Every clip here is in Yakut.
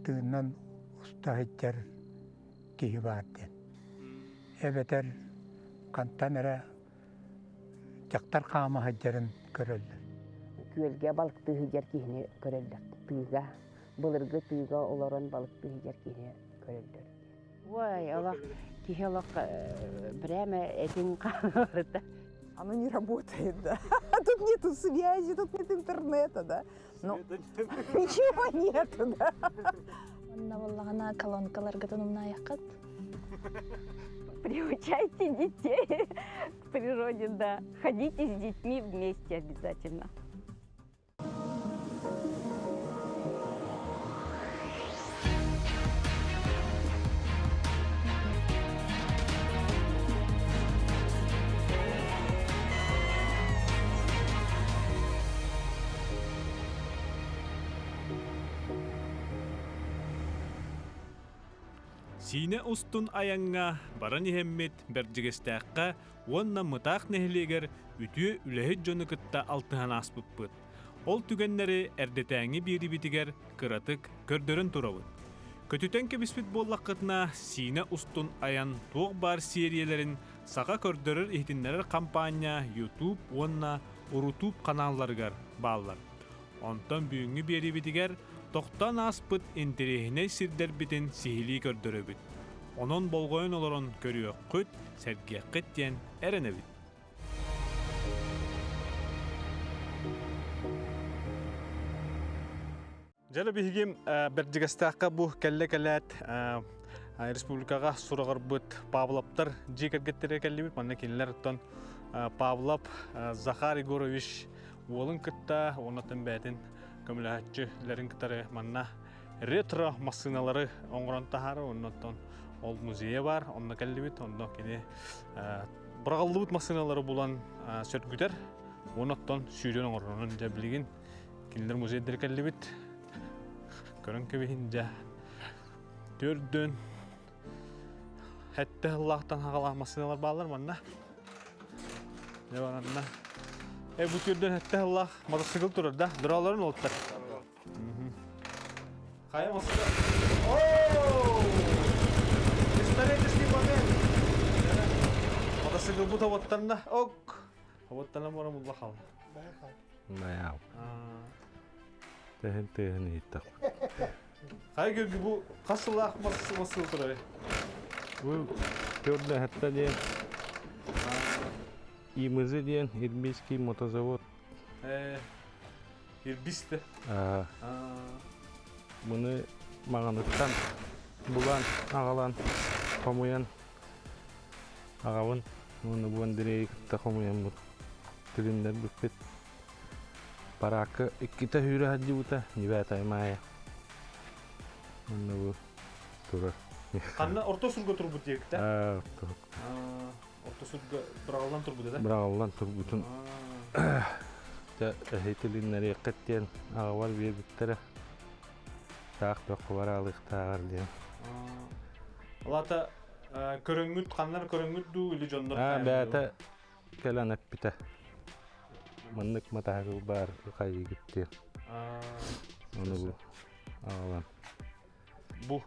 тыыннан уста сылдьар киһи баар диэн. Эбэтэр хантан эрэ дьахтар хаама сылдьарын көрөллөр. Күөлгэ балыктыы сылдьар киһини көрөллөр. Тыыга, былыргы тыыга олорон балыктыы сылдьар киһини көрөллөр. Ой, олох киһи олох прямо этин хааларыта. Оно не работает, да. Тут нету связи, тут нет интернета, да. Ну, ничего нету, да. Онно буоллаҕына колонкаларгытын умнаайаххыт. Приучайте детей к природе, да. Ходите с детьми вместе обязательно. Сиинэ устун айаҥҥа баран иһэммит Бэрдьигэстээххэ уонна Мытаах нэһилиэгэр үтүө үлэһит дьону кытта алтыһан ааспыппыт. Ол түгэннэри эрдэтээҥҥи биэрибитигэр кыратык көрдөрөн турабыт. Көтүтэн кэбиспит буоллаххытына, Сиинэ устун айан туох баар сиэрийэлэрин саха көрдөрөр-иһитиннэрэр хампаанньа YouTube уонна Урутууп ханаалларыгар бааллар. Онтон бүгүҥҥү биэриибитигэр тохтоон ааспыт интэриэһинэй сирдэрбитин сиһилии көрдөрөбүт. Онон болҕойон олорон көрүөххүт, сэргиэххит диэн эрэнэбит. Дьэ биһиги Бэрдьигэстээххэ бу кэллэ кэлээт республикаҕа сураҕырбыт Павловтар дьиэ кэргэттэрэ кэллибит. Манна кинилэр оттон Павлов Захар Егорович уолун кытта уоннаттан бэйэтин көмөлөһөөччүлэрин кытары манна ретро массыыналары оҥорон таһаарар оннуттан ол музейа бар онно кэллибит онно кини быраҕыллыбыт массыыналары булан сөргүтэр уоннаттан сүүрэн оҥорор дьэ билигин кинилэр музейдары кэллибит көрөн кэбиһин дьэ төрдөн Хэтте сыллаахтан хаҕалаах массыыналар бааллар манна. Дьэ баранна. Э бу түрдөн хэтте сыллаах мотоцикл турар да? Дураларын олуттар. Хайа массыына? О! Исторический момент. Мотоцикл бу таваттанна. Ок. Таваттана мора мулла хал. Наял. Тэһин тыаһын иһиттэх. Хайа көргү бу хас сыллаах массыына турар? Бу төрдө хатта диэн ИМЗ диэн Ирбийский мотозавод. Э, Ирбисте. Муну маҕаныттан булан аҕалан хомуйан аҕабын уонна бу Андрейы кытта хомуйаммыт тилиннэрбиппит. Параакка иккитэ сүүрэ сылдьыбыта, девятая мая. Онно бу турар. Ханна орто сурга турбут диэбиттэ? Аа, орто. Орто сурга быраҕыллан турбут да? Быраҕыллан турбутун эһитилиннэриэххит диэн аҕабар биэрбиттэрэ. Таах бөххө бараалыахтааҕар диэн. Алата көрөҥҥүт ханнар көрөҥҥүт дуу или дьоннор Аа, бэйэтэ кэлэн эппитэ. Маннык матаһыгыл баар хайыгыт диэн. Ону бу аҕалан. Бу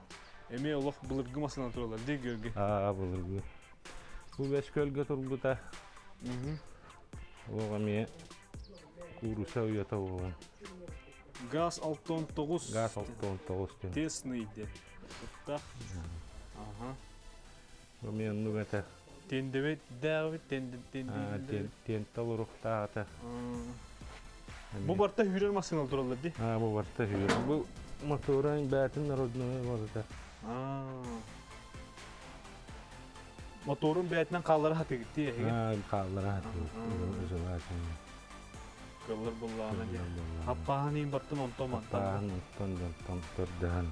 эмиэ олох былыргы масынан туралар дии Георгий. Аа былыргы. Бу бэс көлгө турбута. Олох эмиэ кууруса уйата буолан. Газ 69. Газ 69 диэн. Тесный диэн. Туттах. Ага. Эмиэ оннук этэ. Тиэндибит дээҕибит тиэндибит. Тиэнтэ олоруохтаах этэ. Бу барта үүрэр массыыналар тураллар дии. Аа, бу барта үүрэр. Бу мотора бээтин народной барыта. Моторун бээтинэн хааллара хатыгыт дии эһиги. Аа, хааллара хатыгыт. Желательно. Кыллар буллаҕына дии. Хаппааһын иин бартын онтон мантан. Хаппааһын онтон дьонтон көрдөһөн.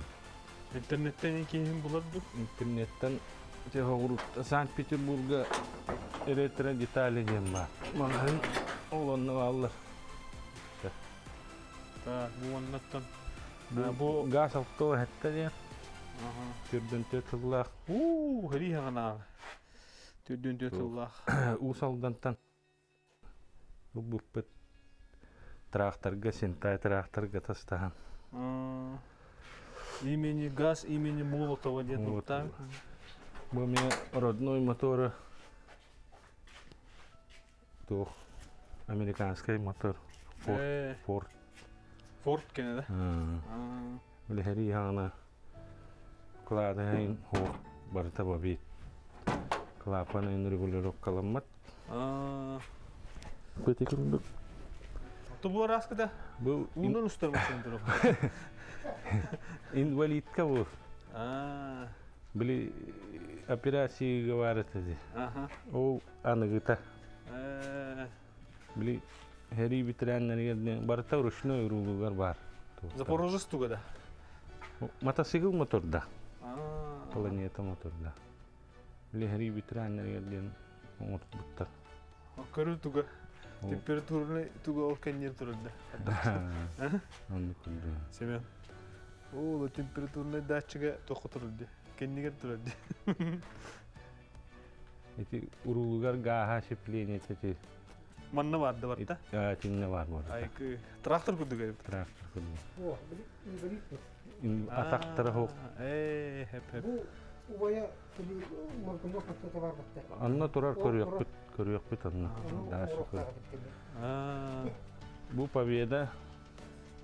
Интернеттэн киһин булар ду? Интернеттэн Санкт-Петербурга ретро детали диэн баар. Маҕаһыын ол онно бааллар. Так, бу оннуттан бу газ авто эһэтте диэн. Түрдөн төрт сыллаах. Уу, хэрии хаҕынааҕы. Түрдөн төрт сыллаах. Уус Алдантан Ылбыппыт тракторга, Синтай тракторга тастаһан. Имени газ имени Молотова диэн туруктаан. Бу мне родной мотора туох американский мотор Форд. Форд. Форд кene да? Билэһэри хаана кладайын хуох барыта бабит. Клапан регулировкаламмат. Бытыкын Тубу араскыда Бу уунан устар машина турук. Инвалидка бу. Били операцияга бар этэ. Ол аныгыта. Били Һэрии бэтэрээннэригэр барыта ручной уруулугар баар. Запорожец туга да? Мотоцикл моторда. Планета моторда. Били һэрии бэтэрээннэригэр диэн оҥорбуттар. Көрүү туга? Температурный туга ол кэнниэр турар да? Оннук курдук. Семен. Оо, температурный датчига туохха турар дии? Кэннигэр турар дии. Ити уруулугар гааһа щепление ити Манна бар да барта? Итиннэ бар барта. Айкы трактор курдук эбит. Трактор курдук. Атактара хоқ. Э, хеп хеп. Бу убая моргунга хаттата бар батта. Анна турар көрүөхпүт, көрүөхпүт анна. Бу победа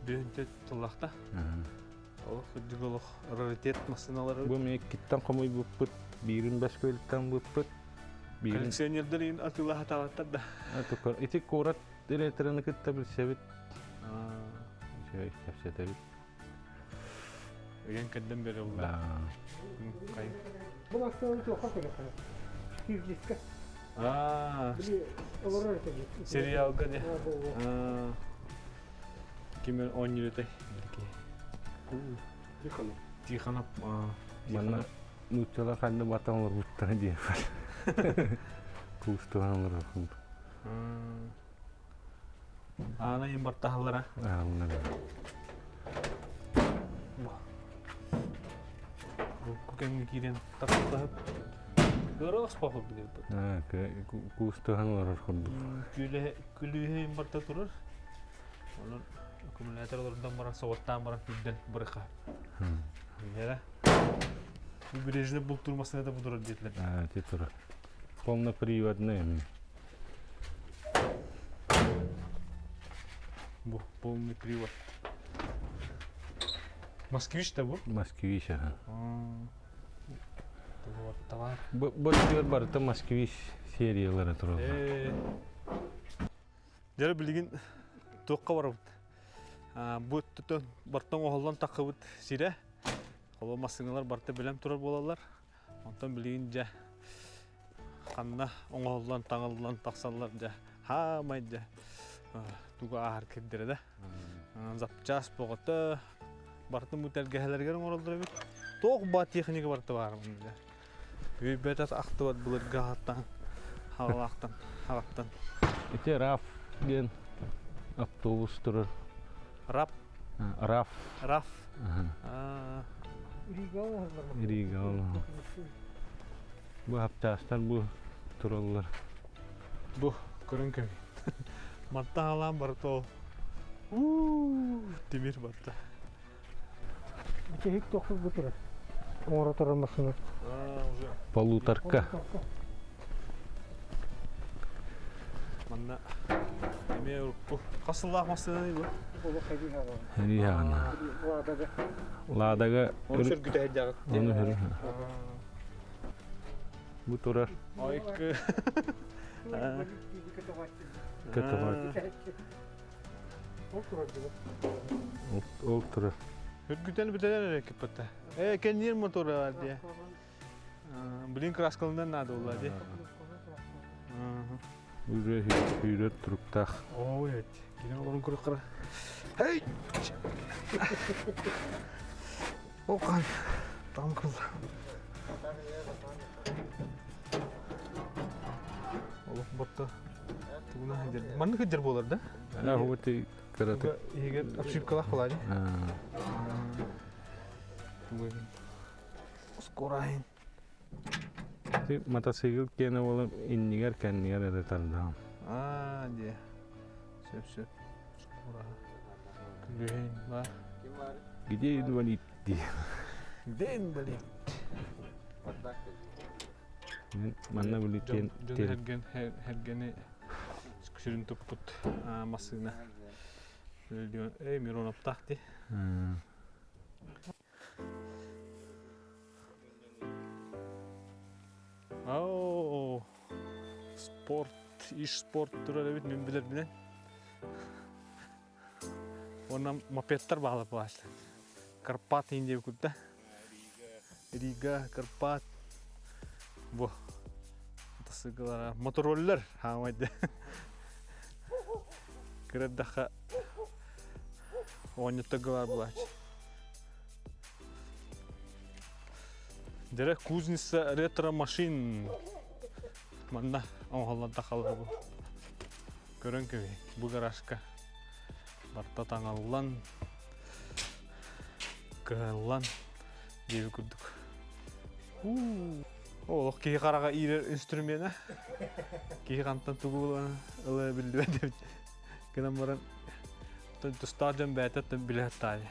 Бүгүнтэ тыллахта. Олох үрдүк олох раритет массыыналары. Бу мен иккиттэн хомуйбуппут, биирин бэс көлүттэн буппут. Коллекционердар иин атыылаһатаабаттар да. Ити куорат директорын кытта билсэбит. Үчүгэй кэпсэтэбит. Ыйан кэрдэн бере улла. Бу массыынаны туохха көрөххө? Киргизка. Аа. Олорор этэ. Сериалга де. Ким оонньуур этэй? Тихонов. Тихонов. Манна нууччалар ханна батан олорбуттара диэн куустуһан олорор Аана им бартаһаллара. Ааллара. Бу кэмҥэ киирэн тахсыбыт. Ыараҕас похур билэрбит. Куустуһан олорор курдук. Күлүүһэ им барта турар. Онон аккумулятор олордон баран соҕуттаан баран күрдэн бырыха. Нера. Бу бережный бултуур массыыната бу турар диэтилэр. Аа, ити турар. Полноприводный эми. Бу полный привод. Москвич да бу? Москвич, ага. Товар. Бу барыта Москвич сериялара тураллар. Дьэ билигин туохха барабыт? Бу өттүттэн бартан оһоллон таххыбыт сирэ. Холо массыыналар барыта бэлэм турар буолаллар. Онтон билигин дьэ ханна оҥоһуллан таҥыллан тахсаллар дьэ хаамай дьэ тугу ааһар кирдэрэ да. Запчас боҕото барытын бу тэлгэһэлэригэр оҥороллор эбит. Туох баа техника барыта баар дьэ. Үөйбэтэх ахтыбат былыргы аһаттан, хаҕалаахтан, хаҕаттан. Ити РАФ диэн автобус турар. РАП? РАФ. РАФ. Рига Бу хаптаастар бу тураллар. Бу көрөн көмүй. Мантан халаан барыта ол. Тимир барыта. Бүтэһик тохсус бу турар. Оҥоро турар массыына. Полуторка. Манна эмиэ урукку хас сыллаах массыынай бу? Риһаана. Ладога. Ладога. Оны сөргүтэ сылдьаҕыт. Оны сөр. Бу турар. Ойкы. Көтөҕө. Ол турар Ол турар. Үргүтэн бүтэлэр эрэ киппэтэ. Э, кэнниир мотора бар дии. Блин, краскалынан наада буолла дии. Уже сүүрэр туруктаах. Ой, кини олорун куруккара. Hey! Оқан, там кылла. Олох ботта. Тугуна хадер. Манны хадер болар да? А, вот и кыратык. Егер обшивкалах буолар Скорайын. Ти мотоцикл киэнэ буолан иннигэр кэннигэр эрэ тардаҕым. Аа, дии. Сөп сөп. Скоро. Күлүһүн ба. Где инвалид? дии. Где инбэлиит? Манна били Дьон хэрген хэргени сүрүн туппут массыына. Эй, Мироновтаах дии. Оо, спорт, иш спорт турар эбит мин билэрбинэн. Уонна мопедтар баалар буолааччылар. Карпат иин диэбит курда. Рига, Карпат. Бу мотоцикллара, мотороллер хаамайды. Кырырдахха оонньоттогго баар буолааччы. Дьэрэ кузница ретро-машин манна оҥоһуллан тахалла бу. Көрөн көбүй, бу гаражка барта таҥаллан, кыһаллан диэби курдук. Олох киһи хараҕа иирэр инструмена. Киһи хантан тугу ыла биллибэт эбит. Гынан баран тустаах дьон бэйэтэ билэ сатаайы.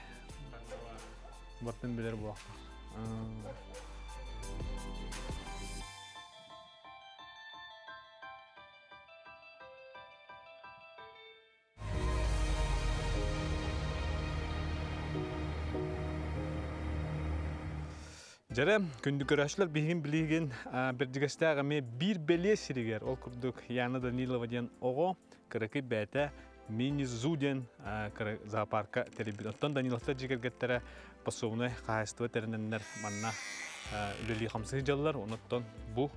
Бартын билэр буолуохтаах. Дьэрэ, күндү көрөөччүлэр биһигин билигин Бэрдьигэстээх эмиэ биир бэлиэ сиригэр, ол курдук Яна Данилова диэн оҕо кыракый бэйэтэ мини-зу диэн зоопарка тэрийбит. Оттон Даниловтар дьиэ кэргэттэрэ пособнай хаһаайыстыба тэринэннэр манна үлэлии-хамсыы дьаллар. Онуттан бу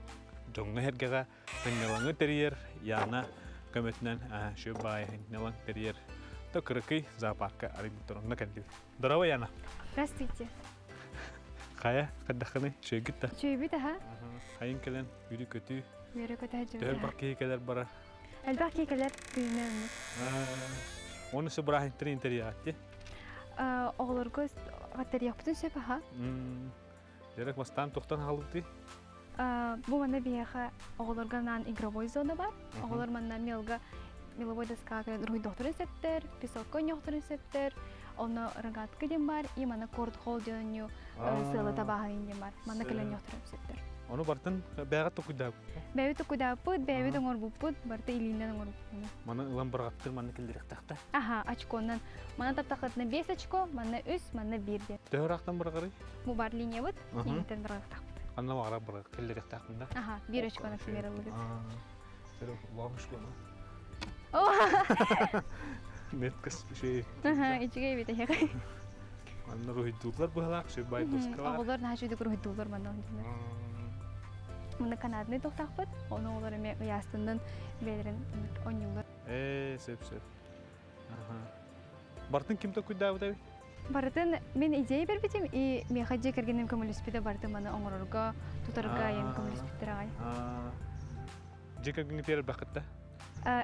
дьоҥҥо-сэргэҕэ сынньалаҥы тэрийэр Яна көмөтүнэн шөп баайы сынньалаҥ тэрийэр то кыракый зоопарка арыйбыттар. Онно кэллибит. Здорово, Яна. Здравствуйте. Хайа, хайдаххыный? Үчүгэйгит да? Үчүгэйбит аха. Хайын кэлэн, үөрүү-көтүү. Үөрэ-көтө Төһө элбэх киһи кэлэр барар? Элбэх киһи кэлэр күнүнэ оннук. Оны сөп бырааһынньыктары интерьяатти? Оҕолорго тэрийэхпитин сөп аха. Дерек бастаан тухтан хаалбытый? Бу манна биһиэхэ оҕолорго анаан игровой зона бар. Оҕолор манна мелга меловой доскаҕа кэлэн уруһуйдуохтарын сөптөр, песокка ойнуохтарын сөптөр. Онно рогатка диэн бар, и манна корт холл диэн онньу сыалы табааһын диэн бар. Манна кэлэн ойнуохтарын сөптөр. Ону бартын бэйэҕэ токуйдаабыт. Бэйэбит токуйдаабыт, бэйэбит оҥорбуппут, барыта илиинэн оҥорбуппут. Маны ылан бырҕаттыр, манна киллэриэхтээхтэ. Аха, очконан. Манна таптахытына 5 очко, манна 3, манна 1 диэн. Төһө ыраахтан бырҕарый? Бу бар линиябыт, линиятын бырҕаттахпыт. Анна баҕара бырҕа киллэриэхтээхпин да? Аха, биир очкону например ыллыгыт. Ловушка. Меткас үчүгэй. Аха, үчүгэй эбит эһиэхэ. Манна уруһуйдууллар быһалаах, сүрбай доскалар. Оҕолор наһаа үчүгэй уруһуйдууллар манна оһуйдууллар. Манна канадный тохтаахпыт, ону оҕолор эмиэ ыйаастыннын бэйэлэрин оонньууллар. Ээ, сөп сөп. Бартын ким токуйдаабыт эбит? Барытын мин идея бербитим и миэхэ дьиэ кэргэним көмөлөспүтэ барытын маны оҥорорго, тутарга айан көмөлөспүттэр аҕай. Дьиэ кэргэҥҥит элбэххит да?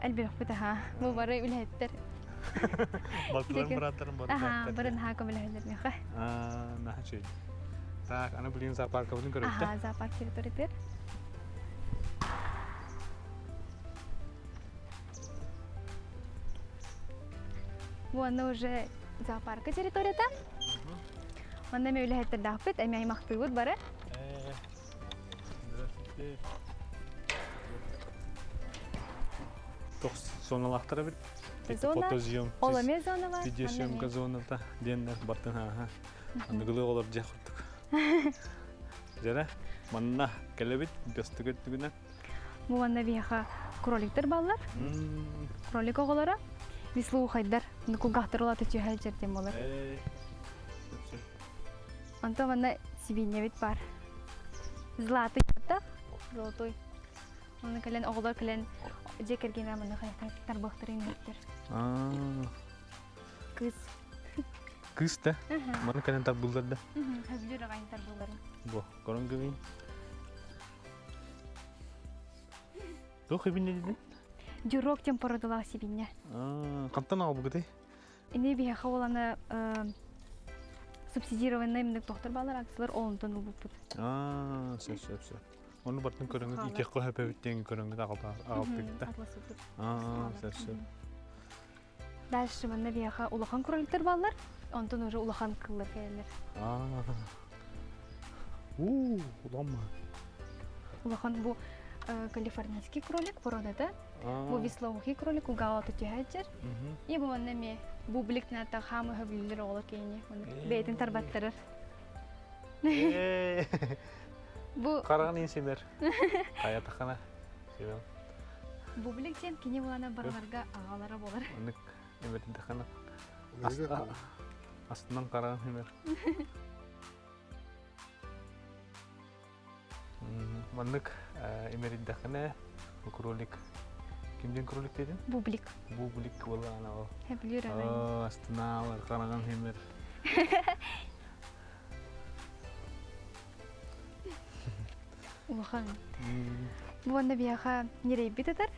Элбэхпит аха. Бу бары үлэһиттэр. Балтыларым, бырааттарым бары Аха, бары наһаа көмөлөһөллөр миэхэ. Наһаа үчүгэй. Так, аны билигин зоопаркабытын көрөбүт Аха, зоопарк территориятыгар. Уонна уже зоопарка территорията. Манна эми үлэһиттэрдээхпит, эми аймахтыыбыт бары. Здравствуйте. Тох зоналаахтар эбит. Зона, Фотозъем. ол эмиэ зона бар. Видеосъемка зоната диэннэр бартын ааха. Аныгылыы олор дьэ курдук. Дьэрэ, манна кэлэбит бөстүк өттүгүнэн. Бу манна биһиэхэ кроликтар баллар. Кролик оҕолоро. Вислоухайдар. Кулгаахтар улаата түһэ дьэрдиэн болар. Онтон манна сибиинньэбит бар. Златый Золотой. Оны кэлэн оҕолор кэлэн дьиэ кэргэнэ манна тарбахтарын иһиттэр. Кыыс. Кыыс да? Маны кэлэн тарбыллар да? Хөбүлүүр аҕайын тарбылларын. Бу, көрөн гыбын. Туох ибинне дедин? Дюрок тем породалаах сибинне. Хантан аҕабыгытай? Ини биһиэхэ уоланы субсидированный мындык доктор баалар акциялар олонтон ылбыппыт. Аа, сөп сөп сөп. Оны бартын көрөҥүт итиэххэ хөпөбүт диэн көрөҥүт аҕалтыгыта. Аа, сөп сөп. Дальше манна биһиэхэ улахан кроликтар бааллар. Онтон уже улахан кыллар кэлэллэр. Уу, улахан Улахан бу калифорнийский кролик породата. Бу вислоухий кролик угаала түһээччэр. И бу манна эмиэ бублик ната хаамы хөбүлүлэр оҕолор кейини. Бэйэтин тарбаттарар. Бу Хараҕын иин симэр. Хайатахана. Симэл. Бублик диэн кини булана барыларга аҕалара болар. Оннук эмэтинтэхана. Астынан хараҕын симэр. Маннык имэрийдэххинэ кролик ким диэн кролик диэтин? Бублик. Бублик буоллаҕына ол. Хэбилүүр аҕай. Астынаалар хараҕын химэр. Улахан. Бу уонна биһиэхэ ньирэйбит ытар.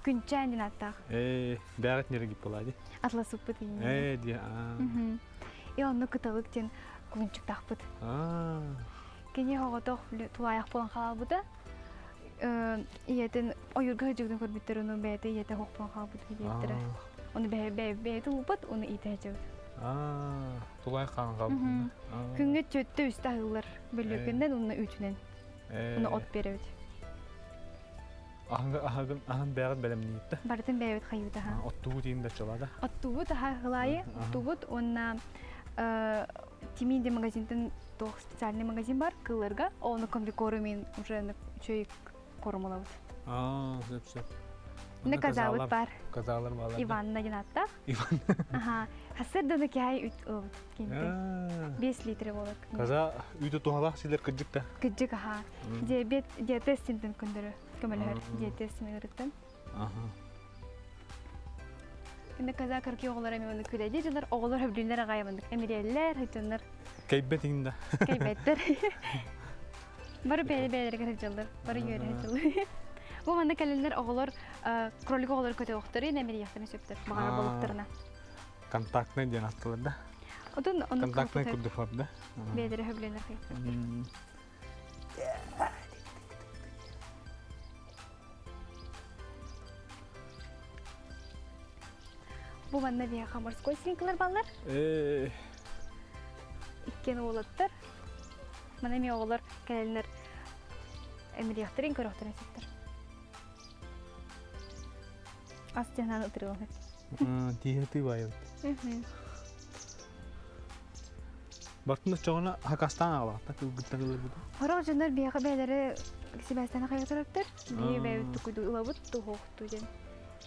Күнчээн диэн ааттаах. Ээ, бэҕэт ньирэгит буолаа дии. Атласыппыт Ээ, дии. И онно кыталык диэн кулунчуктаахпыт. Кини оҕотох тулаайах буолан хаалбыта. Ийэтин ойуурга сылдьыбытын көрбүттэр, ону бэйэтэ ийэтэ суох буолан хаалбыт диэбиттэрэ. Ону бэйэтэ уупат, ону иитэ сылдьыбыт. Тулаайах хаалан хаалбыт. Күҥҥэ түөттэ үстэ аһыыллар бөлүөкүнэн уонна үүтүнэн. Уну от биэрэбит. Аһын аһын бэйэҕит бэлэмниибит да? Барытын бэйэбит хайыыта аһа. Оттугут иин да чалада? Оттугут аһа хылайы, оттугут уонна Тимин де магазинтан туох специальный магазин бар кылларга, оны комбикору мен уже үчүй кормулабыт. Аа, сөп сөп. Мына казабыт бар. Казалар балар. Иванна диэн ааттаах. Иван. Аха. Хасыр даны киһай үт ылбыт кенте. 5 литр болар. Каза үйдө туһалаах силер кыдьык да. Кыдьык аха. Диабет диатез синтен көндөрө көмөлөһөр диатез синерыттан. Аха. Инде каза кырки оҕолор эми оны күлэди дьылар оҕолор хөбүлүннэр аҕай мандык эмириэллэр хытыннар. Кэйбет иҥда. Кэйбеттер. Бары бэйэ бэйэлэригэр сылдьаллар, бары үөрэ сылдьаллар. Бу манна кэлэллэр оҕолор кролик оҕолор көтөөхтөрүн эмириэхтэрин сөптөр баҕара болуктарына. Контактный диэн аттылар да. Отун оннук Контактный курдук бар да. Бэйэлэрэ хөбүлэнэр Бу манна биһиэхэ морской свинкалар баллар. Иккиэн уолаттар. Мана эмиэ оҕолор кэлэллэр эмириэхтэрин көрөхтөрүн сөптөр. Ас тиһанан ытырыылар. Тиһэ тыыбайбыт. Бартын оччоҕуна хакастаан аҕалаахта кылгыттан ыларбыт. Хорох дьоннор биһиэхэ бэйэлэри сибээстээн хайатараттар. Биһи бэйэбит тукуйду ылабыт туһуохту диэн.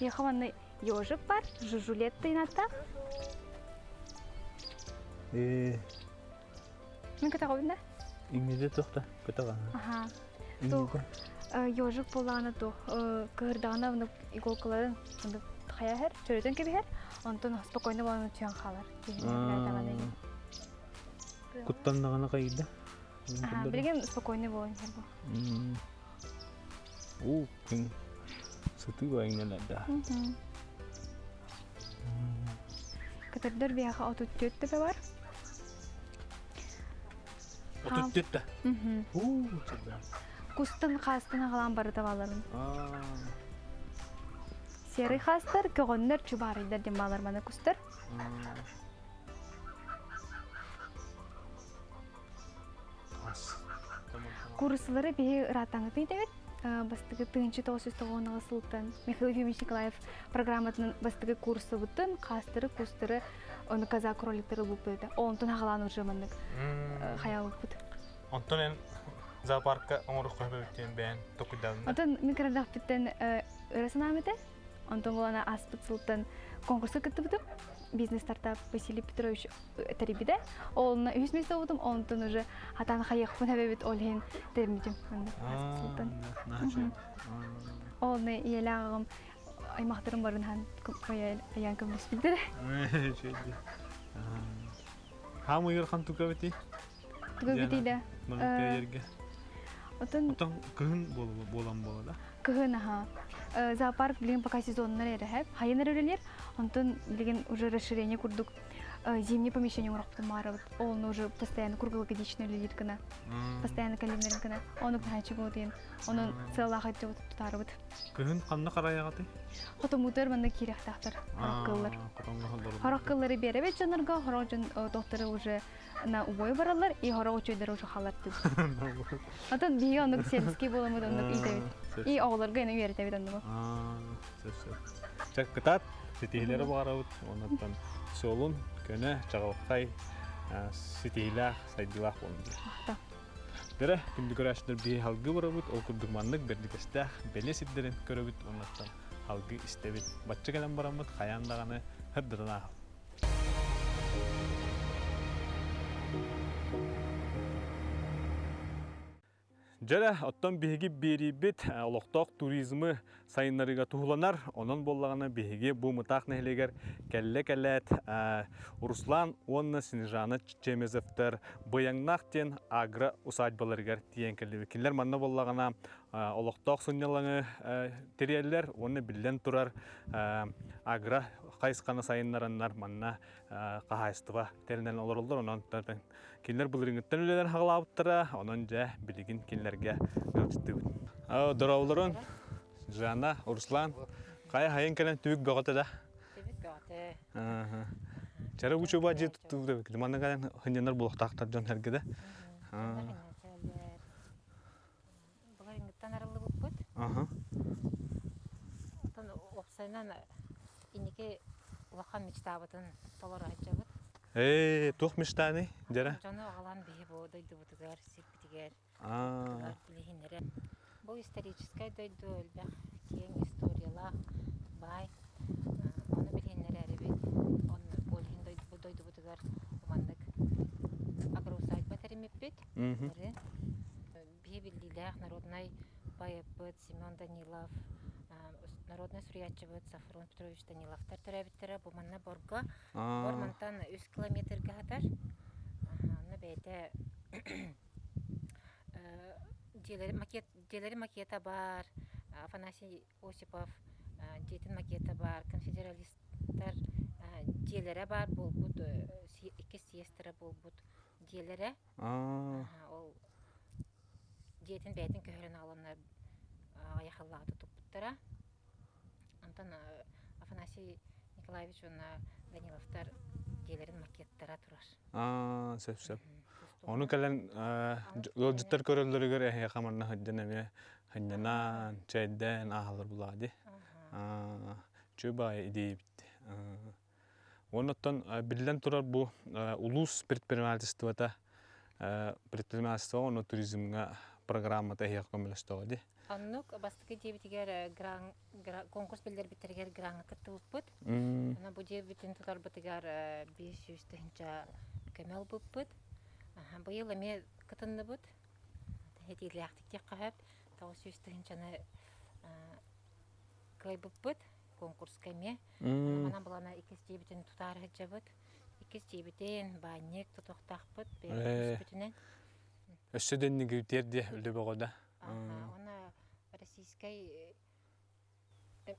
Биһиэхэ манна ежик бар, жужулет тыынаттаах. Э. Мин көтөҕөбүн да? Иҥниде туох да көтөҕө. Аха. Туох ежик буоллаҕына туох кыһырдаҕына иголкаларын хайа чөрөтөн кэбиһэр, онтон спокойно буолан түһэн хаалар. Куттаннаҕына хайда? Билигин спокойно буолан иһэр бу. Уу, күн сытыы байыңнан да. Көтөрдөр биһиэхэ 34 төбө бар. 34 да? Уу, Кустан хаастан аҕалаан барыта бааларын. Серый хаастар, көҕөннөр, чубаарыйдар диэн баалар маны кустар. Курсалары биһи ыраатаҥытын итэбит. Бастакы 1990 сылтан Михаил Ефимович Николаев программатынан бастакы курсабытын, хаастары, кустары, ону казак кроликтары ылбыппыт. Онтон хаҕалаан уже маннык хаялыппыт. Онтон эн зоопарка оҥоруохха сөбүттэн бэйэн токуйдаабын. Онтон мин кырадахпыттан ыра санаам этэ. Онтон булана ааспыт сылтан конкурска кыттыбытым. Бизнес-стартап Василий Петрович тэрийбитэ. Ол үһүс место болбутум, онтон уже хатан хайыахпын эбэбит ол иһин тэрмитим ааспыт сылтан. Ол ийэлээх аҕам аймахтарым барын айаан көмөлөспүттэрэ. Хаам ыйыр хан туга бити? Туга бити да. Отон Отон кыһын буолан буола да? Кыһын аха. Зоопарк билигин пока сезоннар эрэһэп. Хайын эрэ үлэлиир. Онтон билигин уже расширение курдук. Зимний помещение оҥорохпутун баҕарабыт. Ол уже постоянно круглогодично үлэлиир гына. Постоянно кэлиннэрин гына. Ону наһааччы буолуо Онон сыаллаах өттө тутаарыбыт. Кыһын ханна харайаҕытый? Хотоммутугар манна киириэхтээхтэр хорох кыллар. Хорох кыллары биэрэбит дьоннорго, хорох дьон тохторы уже на убой бараллар, и хорох үчүгэйдэр уже халар Отон биһиги оннук сельский буоламмыт оннук иитэбит. И оҕолорго ини үөрэтэбит оннугу. Чэ, кытаат, ситиһиилэри баҕарабыт. Оннуттан суолун, көнө, чаҕылхай, ситиһиилээх, сайдыылаах буолун диэн. Дэрэ, күндү көрөөччүлэр биһи халгы барабыт, ол курдук маннык бэрдикэстээх бэлиэ сирдэрин көрөбүт уоннаттан халгы истэбит. Бачча кэлэн бараммыт хайаан даҕаны һырдатан ааһабыт. Дьэрэ, оттон биһиги биэриибит олохтоох туризмы сайыннарыыга туһуланар. Онон буоллаҕына биһиги бу Мытаах нэһилиэгэр кэллэ кэлээт Руслан уонна Снежана Чемезовтар Быйаҥнаах диэн агро усадьбаларыгар тиийэн кэллибит. Кинилэр манна буоллаҕына олохтоох сынньалаҥы тэрийэллэр уонна биллэн турар агро хайысханы сайыннараннар манна хаһаайыстыба тэринэн олороллор. Онон Кинилэр былырыыҥҥыттан үлэлэр хаҕалаабыттара, онон дьэ билигин кинилэргэ ыалдьыттыыбыт. Дорооболорун, Жанна, Руслан, хайа хайын кэлэн түбүк бөҕөтө да? Түбүк бөҕөтө. Чара учуба дьиэ туттуу манна кэлэн хынньанар буолуохтаахтар дьон сэргэ да. Былырыыҥҥыттан арыллыбыппыт. Оттон уопсайынан инники улахан мечтабытын толоро сылдьабыт. Ээ, туох мечтаный, дьэрэ? Дьону аҕалан биһи бу дойдубутугар, сирбитигэр билиһиннэрэ. Бу историческай дойду элбэх киэҥ историялаах, баай. Ону билиһиннэрэрибит. Онно ол иһин бу дойдубутугар маннык агроусадьба тэриммиппит. Биһи биллиилээх народнай поэппыт Семен Данилов, народнай суруйааччыбыт Софрон Петрович Даниловтар төрөөбүттэрэ бу манна Борго. Бор мантан үс километрга сытар. Онно бэйэтэ дьиэлэри макет, дьиэлэри макета баар, Афанасий Осипов дьиэтин макета баар, конфедералистар дьиэлэрэ баар буолбут, иккис съезтэрэ буолбут дьиэлэрэ. Ол дьиэтин бэйэтин көһөрөн аҕаланнар аҕыйах сыллааҕыта туппуттара. Онтон Афанасий Николаевич уонна Даниловтар дьиэлэрин макеттара турар. Аа, сөп сөп. Ону кэлэн ыалдьыттар көрөллөрүгэр эһиэхэ манна сылдьан эмиэ сынньанан, чэйдээн ааһаллар булаа дии. Чүө идея битти. Оннуттан биллэн турар бу улуус предпринимательствота предпринимательство уонна туризмҥа программата эһиэхэ көмөлөстөҕө дии. Оннук бастакы дьиэбитигэр конкурс биллэрбиттэригэр граҥҥа кыттыбыппыт. Аны бу дьиэбитин тутарбытыгар 500 тыһыынча көмө ылбыппыт. Быйыл эмиэ кытынныбыт. Этиилээхтик диэххэ сөп. 900 тыһыынчаны кыайбыппыт конкурска эмиэ. Манан булана иккис дьиэбитин тутаары сылдьабыт. Иккис дьиэбитин баанньык тутуохтаахпыт бэйэбит Өссө да иннигитиэр диэ үлэ бөҕө да. Уонна российскай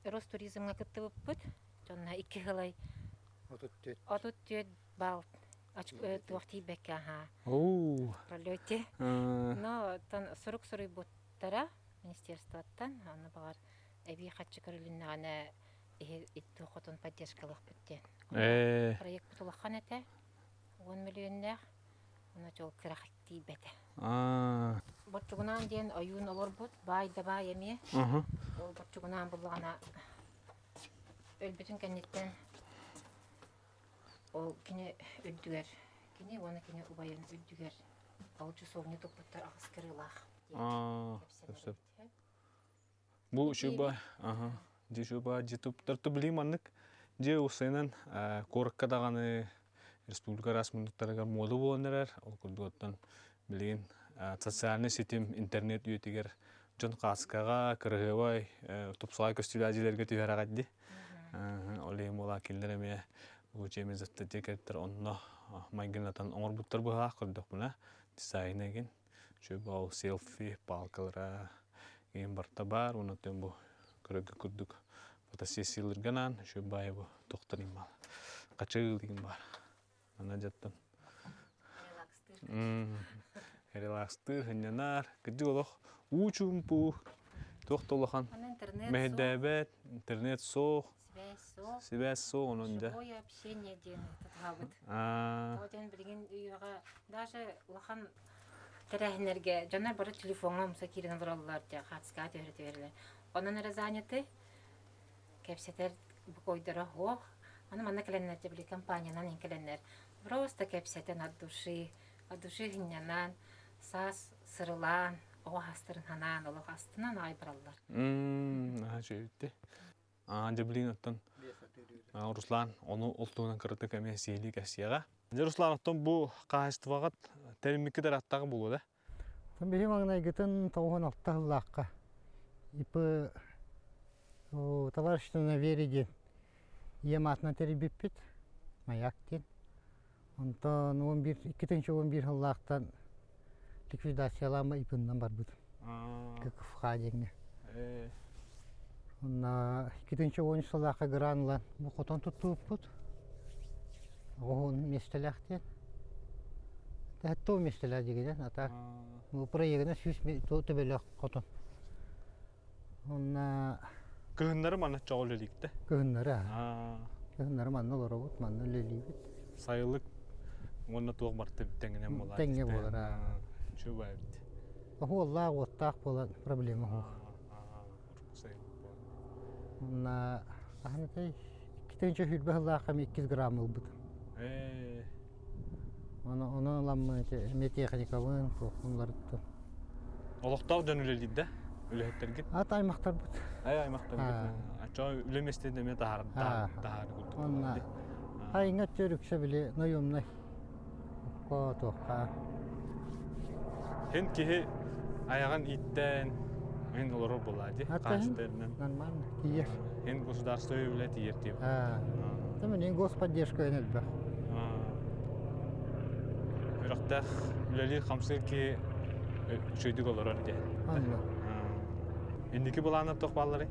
Ростуризмҥа кыттыбыппыт. Дьонно икки сылай 34 балл туох тиийбэккэ аха. Пролете. Но тон сурук суруйбуттара министерствоттан аны баҕар эбии харчы көрүлүннэҕинэ иһи хотун поддержкалыахпыт диэн. Проект улахан этэ, уон мөлүйүөннээх, ону чол кыра тиийбэтэ. Борчугунаан диэн ойуун олорбут, баай да баай эмиэ. Ол борчугунаан буллаҕына өлбүтүн кэнниттэн ол кини үрдүгэр, кини уонна кини убайын үрдүгэр ол часовня туппуттар аҕыс кырыылаах диэн кэпсэнэр эбит. Бу шуба, аха, дьи шуба, дьи туптар билии маннык дьиэ уопсайынан куоракка даҕаны республика араас муннуктарыгар муода буолан эрэр. Ол курдук оттон билигин социальнай ситим интернет үйэтигэр дьон кааскаҕа, кыраһыабай, тупсаҕай көстүүлээх дьиэлэргэ түһэрэҕит дии. Ол иһин буолаа кинилэр эмиэ бу дьиэмизаттар дьиэ кэргэттэр онно майгынатан оҥорбуттар быһаах көрдөхпүнэ дизайн эгин Үчүгэй ол селфи палкалара игин барыта баар уонна оттон бу көрөргө курдук фотосессияларга анаан үчүгэй баайы бу тохтор баар хачыыл игин баар. Ана дьаттан. Релакстыыр, сынньанар, кырдьык олох уу чуумпу, туох да улахан мэһэйдээбэт, интернет суох, сибээс суох, онон дьэ. Живое общение диэн тутуһабыт. Тоҕо диэн билигин үйэҕэ даже улахан тэрээһиннэргэ дьоннор бары телефоҥҥа умса киирэн олороллор, дьэ хаартыскаҕа түһэрэ түһэрэллэр. Онон эрэ заняты кэпсэтэр бокуойдара суох. Аны манна кэлэннэр дьэ били компаниянан иҥкэлэннэр просто кэпсэтэн от души, от души сынньанан, саас сырылаан, оҕо астарын ханаан олох астынан аҕай бараллар. Наһаа үчүгэйдик. Аа, дьэ билигин оттон Руслан ону ол туһунан кыратык эмиэ сиһилии кэпсиэҕэ. Дьэ Руслан, оттон бу хаһаайыстыбаҕыт тэриммиккит ырааттаҕа буолуо да? Биһи маҥнайгытын 96 сыллаахха ИП товарищество на вере диэн ийэм аатынан тэрийбиппит Маяк диэн. Онтон 11 2011 сыллаахтан ликвидациялаама ИП-нан барбытым. ККФХ диэҥҥэ. Онно 2013 сыллаахха гран ылан бу хотон туттубуппут. Оҕоһун миэстэлээх диэн. Тэһэттoo миэстэлээх дигинэн, а так проегына 100 төбөлөөх хотон. Онно Кыһыннары манна чоҕу үлэлииктэ. Кыһыннары Кыһыннары манна олоробут, манна үлэлиибит. Сайылык уонна туох барыта тэҥинэн буолар. Тэҥҥэ буолар. Чуба эбит. Оһуоллаах уоттаах буолан проблема суох. Онно хаһан этэй 220 сыллаахха 2 грамм ылбытым. Оны оны ыламмын эмиэ техникабын туохпун уларыттым. Олохтоох дьон үлэлиир да? Үлэһиттэргит? Ат аймахтарбыт. Ай аймахтаргыт. Ачча үлэ миэстэтин эмиэ таһаар таһаар курдук. Онна айыңа өттүгэр үксэ били наемнай Укка туохха. Һин киһи айаҕын ииттэн мин олорор буолаа дии. Хаачыстыбанан. Нормально. Тиийэр. Һин государство үлэ тиийэр тиийэр. Там не господдержка элбэх. Үрэхтээх үлэлиир хамсыыр киһи үчүгэйдик олорор диye. Анна. Инники былааннар туох баалларый?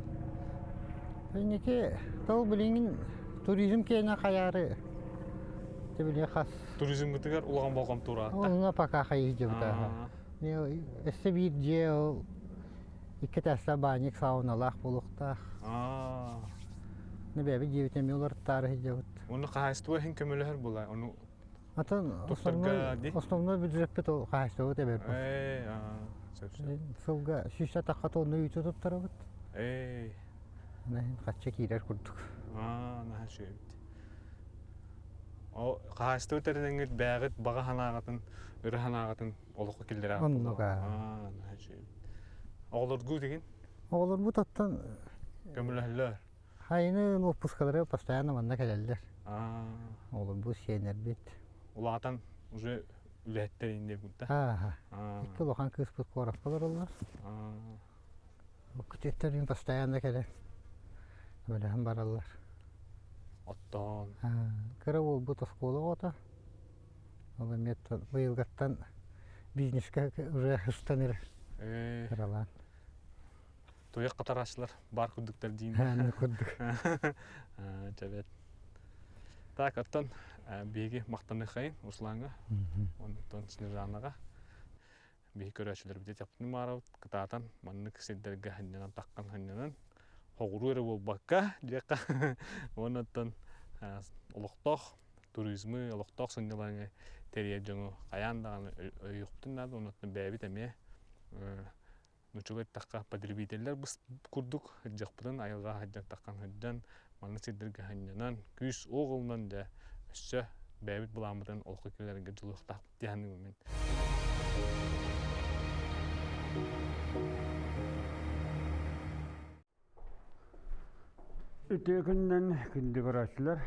Инники тыл билигин туризм киэнэ хайаары Били хас Туризммытыгар улахан болҕомто ураатта. Онно пока хайыһдьыбыта. Өссө биир дьиэ ол икки этээстээх баанньык сауналаах буолуохтаах. Бэйэбит дьиэбит эмиэ уларыттаары сылдьабыт. Уонна хаһаайыстыба иһин көмөлөһөр буолаа. Ону Атын основной основной бюджеппит ол хаһаайыстыбабыт эбэр. Ээ, сөп сөп. Сылга 100 атахха тонна үүтү туттарабыт. Ээ. Хачча киирэр курдук. Аа, наһаа үчүгэй эбит. Ол хаһаайыстыба тэринэҥҥит бэйэҕит баҕа санааҕытын, ыра санааҕытын олоххо киллэрэ Оннук аа. Аа, наһаа үчүгэй. Оҕолоргут игин? Оҕолорбут оттон Көмөлөһөллөр. Хайыны уоппускалары постоянно манна кэлэллэр. Аа. Оҕолорбут, сиэннэрбит. Улаатан уже үлэһиттэр инде будта. Аа. Икки улахан кыыспыт куоракка олороллор. Аа. Күтүөттэрим постоянно кэлэн көмөлөһөн бараллар. Оттоон. Кыра уолбут оскуола оҕото. Ол эмиэ быйылгаттан бизнескэ уже ыстан эрэр кыралаан. Туйах хатарааччылар баар курдуктар диин. Аны курдук. Чэбэт. Так, оттон биһиги махтаныхайын Руслаҥҥа, онтон Снежанаҕа. Биһи көрөөччүлэрбит этиэхпитин баарабыт кытаатан маннык сирдэргэ сынньанан таххан сынньанан хоҕуруу эрэ буолбакка диэххэ уонна оттон олохтоох туризмы олохтоох сынньалаҥы тэрийэр дьону хайаан даҕаны өйүөхпүтүн наада уонна оттон бэйэбит эмиэ нуччалыы эттэххэ потребителлэр курдук сылдьыахпытын айылҕа сылдьан таххан сылдьан маннык сирдэргэ сынньанан күүс уох ылынан дьэ өссө бэйэбит былааммытын олоххо киллэрэргэ дьулуһуохтаахпыт дии саныыбын мин. Үтүө күнүнэн күндү көрөөччүлэр.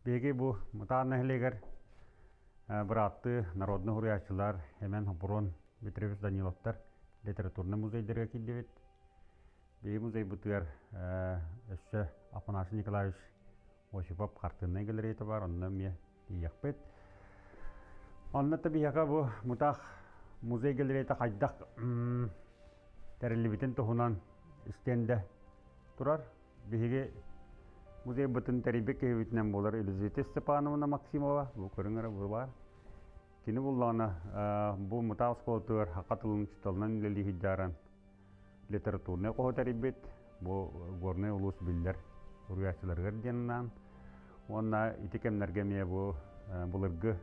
Биһиги бу Мытаан нэһилиэгэр бырааттыы народнай суруйааччылар Эмэн Хопурун, Петрович Даниловтар литературнай музейдарыгар киирдибит. Биһиги музейбытыгар өссө Афанасий Николаевич Осипов хартыыннай галереята баар, онно эмиэ тиийиэхпит. Онно да биһиэхэ бу Мутаах музей галереята хайдах тэриллибитин туһунан стендэ турар. Биһиги музейбытын тэрийбит киһибитинэн буолар Елизавета Степановна Максимова, бу көрүҥ эрэ бу баар. Кини буллаҕына бу Мытаах оскуолатыгар саха тылын учууталынан үлэлии сылдьааран литературнай хоһу тэрийбит, бу Горнай улуус биллэр уруйааччыларыгар диэн анаан уонна ити кэмнэргэ эмиэ бу былыргы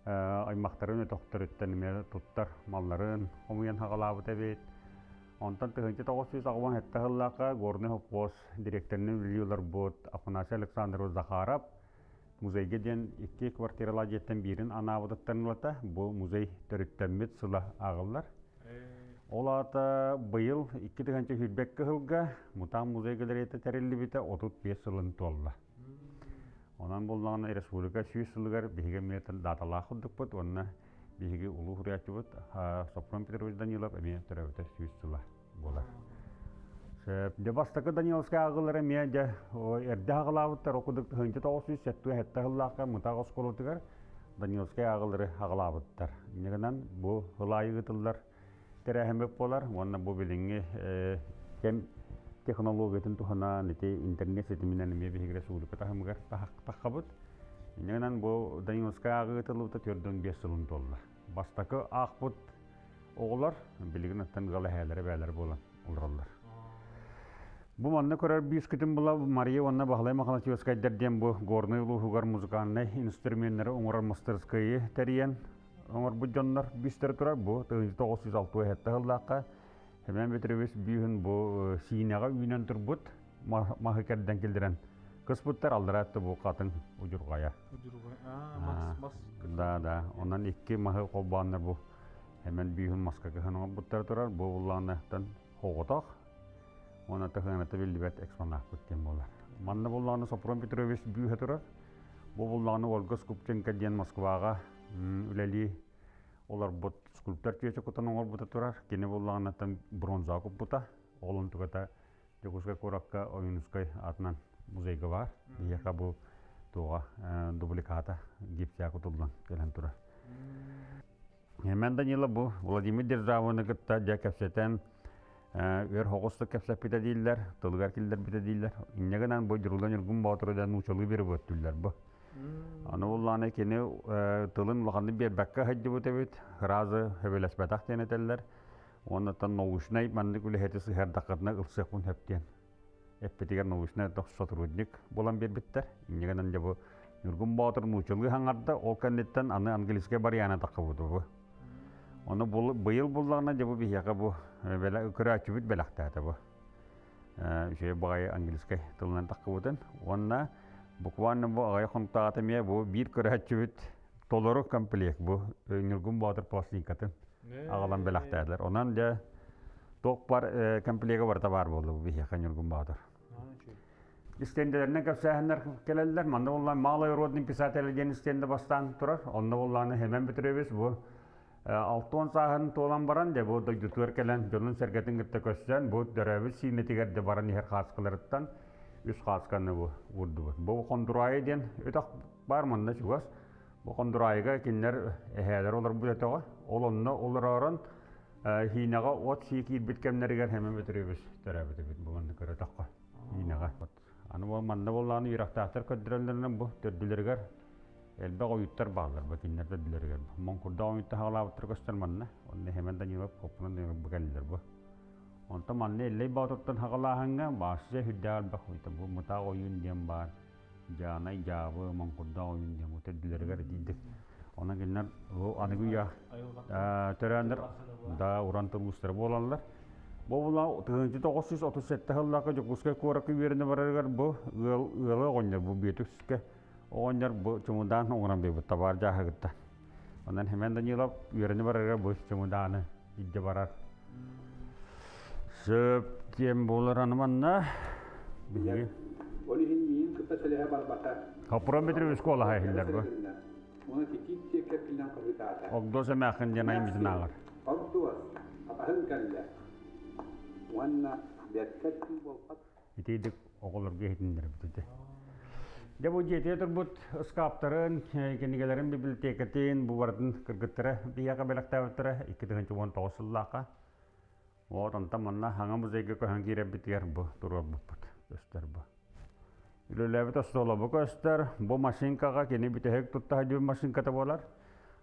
аймахтарын өтөхтөрүттэн эмиэ туттар малларын хомуйан хаҕалаабыт эбит. Онтон 1987 сыллаахха Горнай совхоз дириэктэринэн үлэлии олорбут Афанасий Александрович Захаров музейга диэн икки квартиралаах дьиэттэн биирин анаабытыттан ылата бу музей төрүттэммит сыла ааҕыллар. Ол аата быйыл 2021 сылга Мутаан музей галереята тэриллибитэ 35 сылын туолла. Онон буоллаҕына республика 100 сылыгар биһиги эмиэ даталаах курдукпут уонна биһиги улуу суруйааччыбыт Софрон Петрович Данилов эмиэ төрөөбүтэ 100 сыла буолар. Дьэ бастакы Даниловскай ааҕыылара эмиэ дьэ эрдэ аҕалаабыттар, ол курдук 1977 сыллаахха Мытаах оскуолатыгар Даниловскай ааҕыылары аҕалаабыттар. Инньэ гынан бу сыл аайы ыытыллар тэрээһиммит буолар уонна бу билиҥҥи кэм технологиятын туһанан ити интернет ситиминэн эмиэ биһиги республика таһымыгар таххабыт. Инньэ гынан бу Даниловскай ааҕыы ыытыллыбыта 45 сылын туолла. Бастакы аахпыт оҕолор билигин оттон ыал эһээлэрэ бээлэрэ буолан олороллор. Бу манна көрөр бүүскүтүн була Мария уонна Баһылай Махалачевскайдар диэн бу Горнай улууһугар музыкальнай инструменнары оҥорор мастарыскыайы тэрийэн оҥорбут дьоннор бүүстэрэ турар. Бу 1967 сыллаахха Семен Петрович бүүһүн бу Сиинэҕэ үүнэн турбут маһы кэрдэн киллэрэн кыспыттар аллараатта бу хатыҥ удьурҕайа. Удьурҕай. Аа, мас, мас. Да, да. Онон икки маһы холбооннор бу Эмэн бүүһүн маска кыһан оҥорбуттара турар. Бу буллаҕына хоҕотох уонна тыһыаната биллибэт экспонаппыт диэн буолар. Манна буллаҕына Сопром Петрович бүүһэ турар. Бу буллаҕына Ольга Скупченко диэн Москваҕа үлэлии олорбут скульптор чүөчэ кутан оҥорбута турар. Кини буллаҕынаттан бронзаҕа куппута. Ол онтуката Дьокуускай куоракка Ойуунускай аатынан музейга баар. Биһиэхэ бу туоҕа дубликата гипсэ кутуллан кэлэн турар. Мен Данила бу Владимир Державаны кытта дьэ кэпсэтэн өр хоҕустук кэпсэппитэ дииллэр, тылыгар киллэрбитэ дииллэр. Инньэ гынан бу Дьурулан Ньургун Боотуру да нуучалыы беребөттүллэр бу. Аны буллааны кини тылын улаханнык биэрбэккэ сылдьыбыт эбит, сразу сөбүлэспэтэх диэн этэллэр. Уоннаттан научнай маннык үлэһити сыһыардаххытына ылсыахпын сөп диэн эппитигэр научнай сотрудник буолан биэрбиттэр. Инньэ гынан дьэ бу Ньургун Боотур нуучалыы хаҥарда, ол кэнниттэн аны английскай барыйаана таххыбыт бу. Ону быйыл буллаҕына дьэ бу биһиэхэ бу көрөөччүбүт бэлэхтээтэ бу. Үчүгэй баҕайы английскай тылынан таххыбытын. Уонна буквально бу аҕай хонтаата эмиэ бу биир көрөөччүбүт толору комплект бу Ньургун Боотур пластинкатын аҕалан бэлэхтээтилэр. Онон дьэ туох бар комплега барыта баар буолла бу биһиэхэ Ньургун Боотур. Истиэндэлэринэн кэпсээһиннэр кэлэллэр. Манна буоллаан Малый родный писатель диэн истиэндэ бастаан турар. Онно буоллааны Хэмэн Петрович бу 60 сааһын туолан баран дьэ бу дойдутугар кэлэн дьонун-сэргэтин кытта көрсөн бу төрөөбүт сиинэтигэр де баран иһэр хааскаларыттан үс хаасканы бу уурдубут. Бу Хондураайы диэн өтөх бар манна чугас. Бу Хондураайыга кинилэр эһээлэр олорбут өтөҕө. Ол онно олороорон Хиинэҕэ от сии киирбит кэмнэригэр Хэмэн Петрович төрөөбүт эбит бу манна көрөтөххө. Хиинэҕэ. Аны бу манна буоллаҕына үөрэхтээхтэр көрдөрөллөрүнэн бу төрдүлэригэр элбэх ойууттар бааллар бу кинилэр төрдүлэригэр. Моҥкурдаах ойууттар хаалаабыттар көстөр манна. Онно Хэмэн Данилов Хоппунан Данилов бу кэллилэр бу. Онтон манна Эллэй Боотуртан хаҕалааһыҥҥа баарсыйа сүрдээх элбэх бу Мытаах ойуун диэн баар. Дьаанай, Дьаабы, Моҥкурдаах ойуун диэн бу төрдүлэригэр итийдик. Онон кинилэр бу аныгы үйэ төрөөннөр да уран тыл уустара буолаллар. Бу була 1937 сыллаахха Дьокуускай куоракка үөрэнэ барарыгар бу ыал ыалы оҕонньор бу Бүөтүкскэ оҕонньор бу чымыдаан оҥорон биэрбит табаар дьааһыгыттан. Онон Семен Данилов үөрэнэ барарыгар бу чымыдааны илдьэ барар. Сөп диэн буолар аны манна биһиги. Ол иһин миин кытта сэлэһэ барбата. Хоппуран Петрович куолаһа иһиллэр бу. Уна титиик диэки эркиннэн хаһыытаата. Огдоос эмээххин диэн айымньытын ааҕар. Огдоос, атаһын кэллэ. Уонна бэркэ түү буолбат. Итийдик оҕолорго иһитиннэрбит этэ. Дьэ бу дьиэтигэр турбут ыскааптарын, кинигэлэрин библиотекатын бу барытын кыргыттара биһиэхэ бэлэхтээбиттэрэ 2019 сыллаахха. Вот онтон манна хаҥа музейга көһөн киирэрбитигэр бу туруорбуппут көстөр бу. Үлэлээбит остуола көстөр. Бу машинкаҕа кини бүтэһик тутта сылдьыбыт машинката буолар.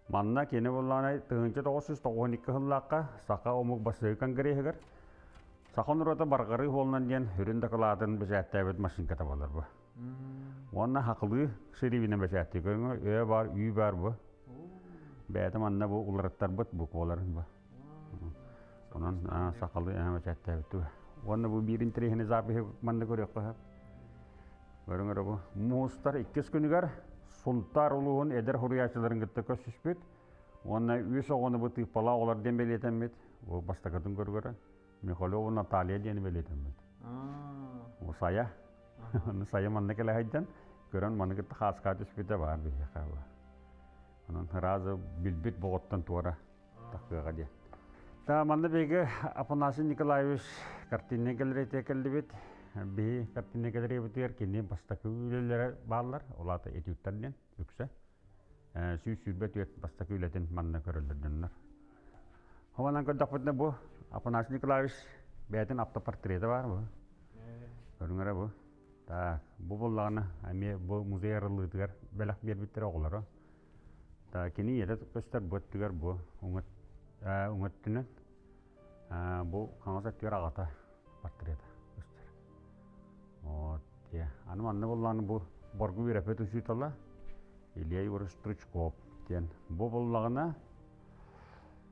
Манна кини буоллаҕына 1992 сыллаахха саха омук бастакы конгреһыгар саха норуота барҕарыы буолунан диэн сүрүн дакылаатын бэчээттээбит машинката буолар бу. Уонна хакылыы ширибинэн бэчээттии көрүҥ өйө баар, үү баар бу. Бэйэтэ манна бу уларыттарбыт букваларын бу. Онон сахалыы бэчээттээбит. Уонна бу биир интэриэһинэй запиһы манна көрүөххэ сөп. Көрүҥ эрэ бу. Муустар иккис күнүгэр Сунтаар улууһун эдэр суруйааччыларын кытта көрсүспүт. Уонна үс оҕону бу тыыппалаах оҕолор диэн бэлиэтэммит. Бу бастакытын көргөрө. Михалева Наталья диэни бэлиэтэммит. Бу Сайа. Аны Сайа манна кэлэ сылдьан, көрөн маны кытта хааска түспүтэ баар биһиэхэ. Онон сразу билбит боҕоттон туора тахыаҕа диэн. Та манна биһиги Афанасий Николаевич картиннай галереятыгар кэллибит. Биһи картиннай галереябытыгар кини бастакы үлэлэрэ бааллар. Ол аата этюдтар диэн үксэ. 124 бастакы үлэтин манна көрөллөр дьоннор. Хоманан көрдөхпүтүнэ бу Афанасий Николаевич бэйэтин автопортрета баар бу. Көрүҥ эрэ бу. Так, бу буллаҕына эмиэ бу музей арыллыытыгар бэлэх биэрбиттэр оҕолоро. Кини ийэтэ көстөр бу өттүгэр бу уҥа өттүнэн бу хаҥас өттүгэр аҕата портрета көстөр. Вот, аны манна буллаҕына бу боргу үөрэппит учуутала Илья Егорович Стручков диэн. Бу буллаҕына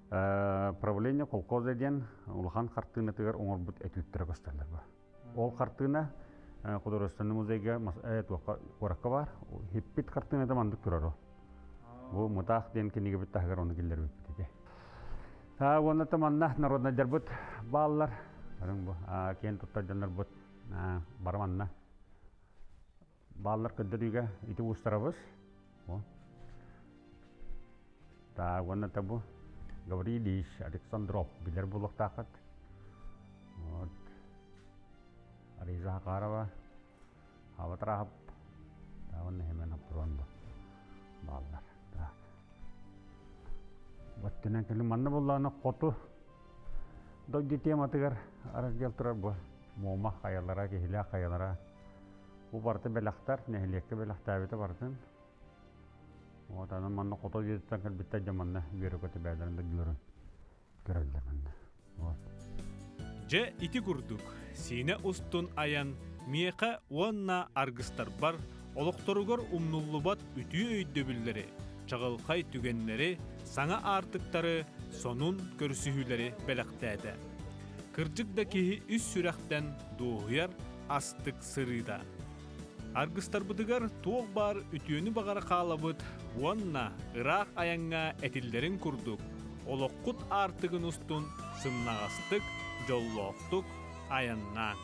правление колхоза диэн улахан хартыынатыгар оҥорбут этүүттэрэ көстөллөр бу. Ол хартыына художественный музейга туохха куоракка баар. Хиппит хартыыната маннык турар. Бу Мутаах диэн кинигэбит таһыгар ону киллэрбиппит ити. Уонна та манна народнайдарбыт бааллар. Бу киэн туттар дьоннорбут бары манна бааллар көрдөрүүгэ ити уустарабыз. Так, уонна та бу Гаврил Ильич Александров билэр буолуохтааххыт. Вот. Ариза Хакарова, Хабат Рахап, уонна Хемен Апрон бу бааллар. Так. Баттынан кэлин манна буоллаҕына хоту дойду тематыгар раздел турар бу Муома хайалара, Киһилээх хайалара. Бу барыта бэлэхтэр, нэһилиэккэ бэлэхтээбитэ барытын. Вот аны манна хоту дойдуттан кэлбиттэр дьэ манна үөрэ-көтө бэйэлэрин дойдуларын көрөллөр манна. Вот. Дьэ ити курдук Сиинэ устун айан миэхэ уонна аргыстарбар олохторугар умнуллубат үтүө өйдөбүллэри, чаҕылхай түгэннэри, саҥа аартыктары, сонун көрсүһүүлэри бэлэхтээтэ. Кырдьык да киһи үс сүрэхтэн дуоһуйар астык сырыыта. Аргыстарбытыгар туох баар үтүөнү баҕара хаалабыт уонна ыраах айаҥҥа этиллэрин курдук, олоххут аартыгын устун сымнаҕастык, дьоллоохтук айаннааҥ.